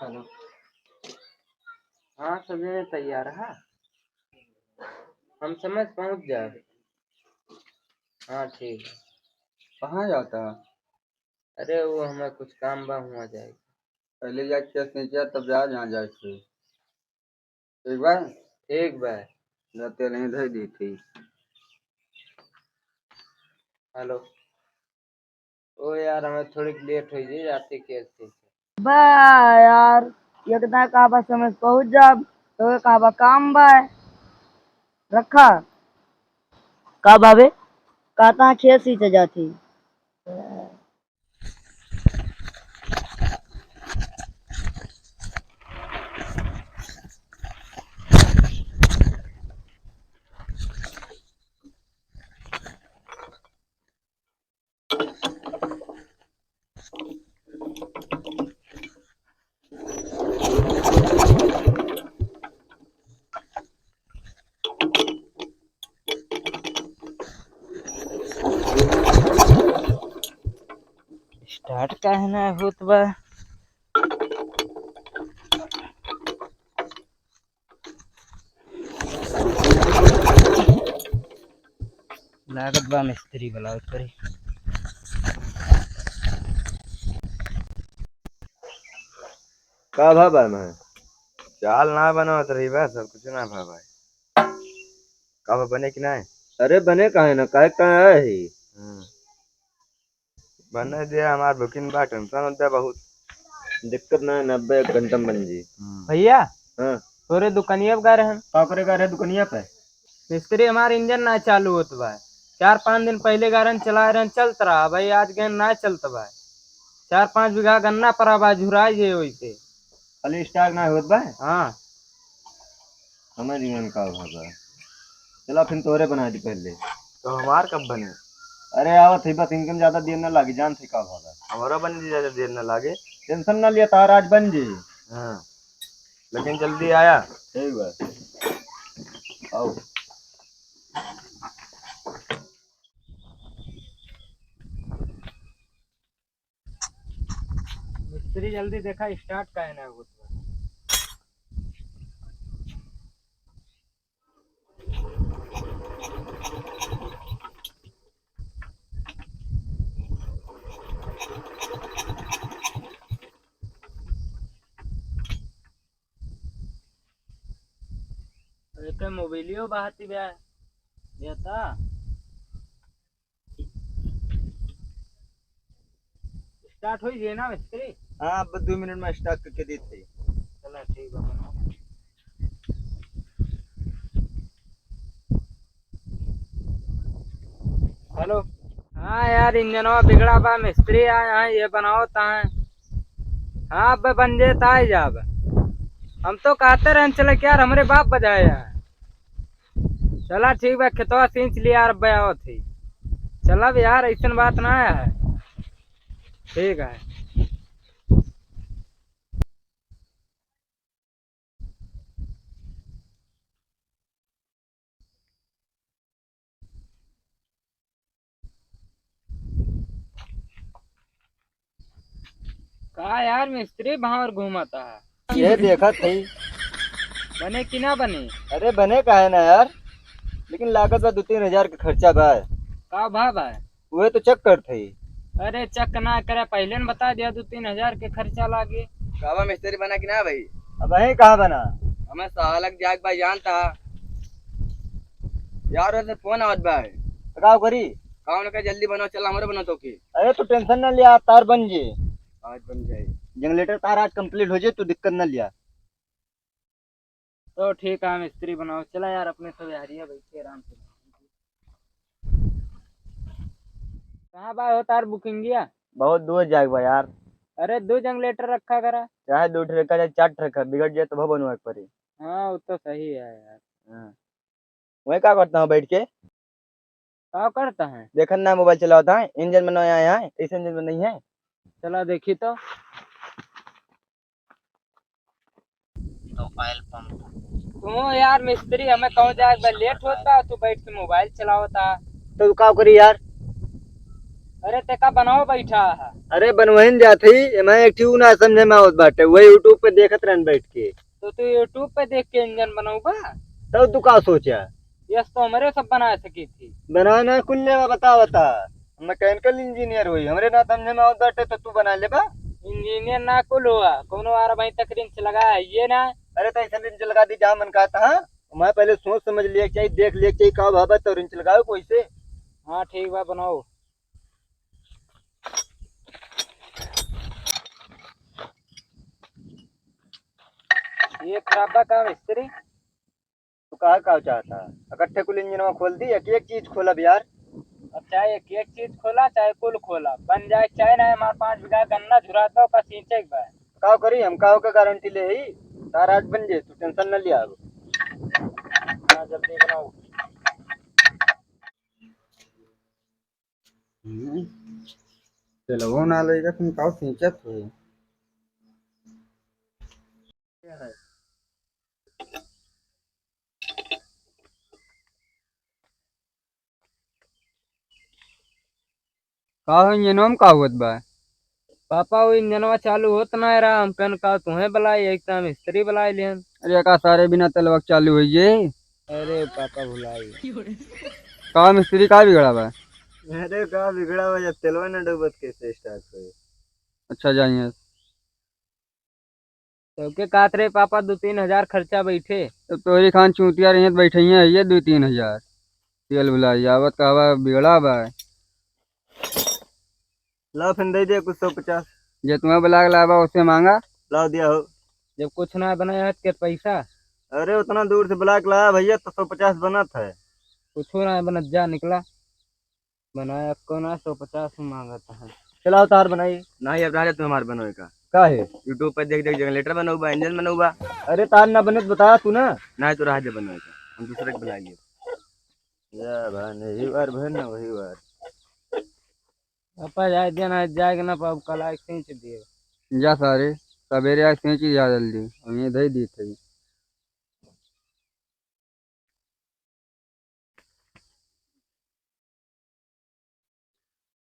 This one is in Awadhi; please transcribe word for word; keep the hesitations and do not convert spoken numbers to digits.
हेलो। हाँ, सब जने तैयार है, हम समय से पहुँच जाए। हाँ, ठीक है। कहाँ जाता? अरे, वो हमें कुछ काम बा, हुआ जाए। पहले जाके केस नहीं किया, तब जा, जहाँ जाए थे। ठीक बा? ठीक बा। जा, तेल यहीं धर दी थी। हेलो। ओ यार, हमें थोड़ी लेट हो जाए, जाते केस नहीं। बा यार, एक दा कहा बा समय से पहुँच जाब, तो ये कहा बा काम बा। रखा। का भावे? कहता खेत सींचे जाती। स्टार्ट काहे ना होत बा? लागत बा मिस्त्री बुलावत परी। का भा बा मैं? चाल ना बनावत रही बा, सब कुछ ना भा भाई। का बा, बने कि नाय? अरे बने काहे ना, काहे, काहे आए ही? हम्म। बने दे, हमार booking बा, tension होता बहुत। दिक्कत ना है, नब्बे एक घंटा में बन जी। हम्म। भैया, हाँ। तोरे दुकनिया पे गा रहन। का करे गा रहे दुकनिया पे? मिस्त्री, हमार इंजन ना चालू होत बा। चार पाँच दिन पहले गा रहन, चलाए रहन, चलत रहा भाई, आज गए ना चलत बा। चार पाँच बीघा गन्ना परा बा, झुराई जे वैसे। खाली start ना होत बा? हाँ। समझ गए का भा बा। चला फिर तोरे बना दी पहले। तो हमार कब बने? अरे आवत ही, बस इनके में ज्यादा देर ना लागे, जान थे का भा बा। हमारा बन जी, ज्यादा देर ना लागे। Tension ना लिया, तार आज बन जी। हाँ, लेकिन जल्दी आया। ठीक बा, आओ। मिस्त्री जल्दी देखा, start काहे ना होत बा। एके मोबाइलियो बाहती बा। ये ता। Start होई जे ना मिस्त्री? हाँ, अब दो मिनट में start करके देते। चला, ठीक बा, बनाओ। हेलो। हाँ यार, इंजनवा बिगड़ा बा, मिस्त्री आए हैं, ये बनावत हैं। हाँ, अब बन जे त आइ जाब। हम तो कहते रहन चले कि यार, हमरे बाप बजाए हैं। चला ठीक बा, खेतवा सींच लिया यार, अब आवत ही। चला अब यार, ऐसन बात ना है। ठीक है। का यार मिस्त्री भावर घूमत है? ये देखत है। बने कि ना बने? अरे बने काहे ना यार, लेकिन लागत बा दो तीन हजार के खर्चा बा। का भा बा? उहे तो check करत हई। अरे check ना करे, पहिले न बता दिया, दो तीन हजार के खर्चा लागे। काबा मिस्त्री बना कि ना भाई? अबहीं कहाँ बना? हमें सालक जाग भाई जानता। यार, वैसे फोन आवत बा। तो का करी? का उनका जल्दी बनाओ, चल हमरो बनाओ तो की। अरे तू tension ना लिया, तार बन जे। आज बन जाए। Generator तार आज complete हो जाए, तू दिक्कत ना लिया। तो ठीक है, मिस्त्री बनाओ। चला यार, अपने तो यारिया बैठे आराम से। कहाँ बा हो तार booking गया? बहुत दूर जाए बा यार। अरे, दो generator रखा करा। चाहे दो ठे रखा, चाहे चार ठे रखा, बिगड़ जाए तो बनवा के पड़ी। हाँ, वो तो सही है यार। हाँ। वही का करता हूँ बैठ के? का करता है? देखन ना, mobile चलावता है, engine बनवाए आए हैं, ऐसे engine में नहीं है। चला देखी तो। तो oil pump। तू यार मिस्त्री, हमें कहूँ जाए बा, late होत बा, तू बैठ के mobile चलावता। तो का करी यार? अरे, ते का बनाओ बैठा है? अरे, बनवहिन जात ही, एमा एक ठे ऊ ना समझे में आवत बाटे, वही YouTube पे देखत रहन बैठ के। तो तू YouTube पे देख के इंजन बनौबा? तब तू का सोचा? यस, तो हमरे सब बना सकी थी। बना ना कुल लेवा, बता, बता। हम mechanical engineer होई, हमरे ना समझे में आवत बाटे, तो तू बना लेबा? Engineer ना कुल हुआ, कोनो आरा भाई तक wrench लगा है, ये ना। अरे, तो ऐसा wrench लगा दी, जहाँ मन कहता, हाँ? मैं पहले सोच समझ लिया चाहिए, देख लिया चाहिए, का भाव है, तो wrench लगाओ कोई से। हाँ, ठीक बा, बनाओ। ये खराब बा का मिस्त्री? तू का, का चाहता? इकट्ठे कुल इंजनवा खोल दी, एक एक चीज खोलब यार। अब चाहे एक एक चीज खोला, चाहे कुल खोला, बन जाए चाहे ना, हमार पाँच बीघा गन्ना झुरा दो का सींचे के बा। का करी हम, का ओकर गारंटी ले ही? तार आज बन जाए, तू tension न लिया अब। हाँ, जल्दी बनाओ। हम्म। तेलवो ना लेगा, तुम काउ सींचत हो? का हो, इंजनवा में का होत बा? पापा, वो इंजनवा चालू होत ना रहा, हम कहन का तुहें बुलाई, एक तो हम मिस्त्री बुलाई लेहन। अरे का सारे बिना तेलवा के चालू होई जे? अरे पापा भुलाई। का मिस्त्री का बिगड़ा बा? अरे का बिगड़ा बा, जब तेलवा न डूबत कैसे start होई? अच्छा जाइए। तो के कहत रहे पापा, दो तीन हजार खर्चा बैठे। तो तोहरी खान चूतिया रही है, बैठे ही है, ये दो तीन हजार। तेल भुलाई, आवत कहवा बिगड़ा बा। ला फिर दे दे कुछ सौ पचास। जे तुम्हें बुला के लावा, उससे मांगा। लाओ दिया हो। जब कुछ ना बना है, के पैसा? अरे उतना दूर से बुला के लाया भैया, तो सौ पचास बनत है। कुछ ना बनत, जा निकला। बनाया को ना, सौ पचास में मांगत है। चलाओ तार बनाई। नहीं, अब रह जा तू हमार बनोए का। का है? YouTube पर देख देख generator बनौबा, इंजन बनौबा। अरे तार ना बने तो बताया तू ना। नहीं तो रह जा बनोए का, हम दूसरे के बुलाएंगे। या भाई, नहीं बार भर ना वही बार। पापा जाए देना है, जाए के ना पाऊँ, कल आए सींच दिए। जा सारे, सवेरे आए सींच जा जल्दी, हम ये धई दी थे।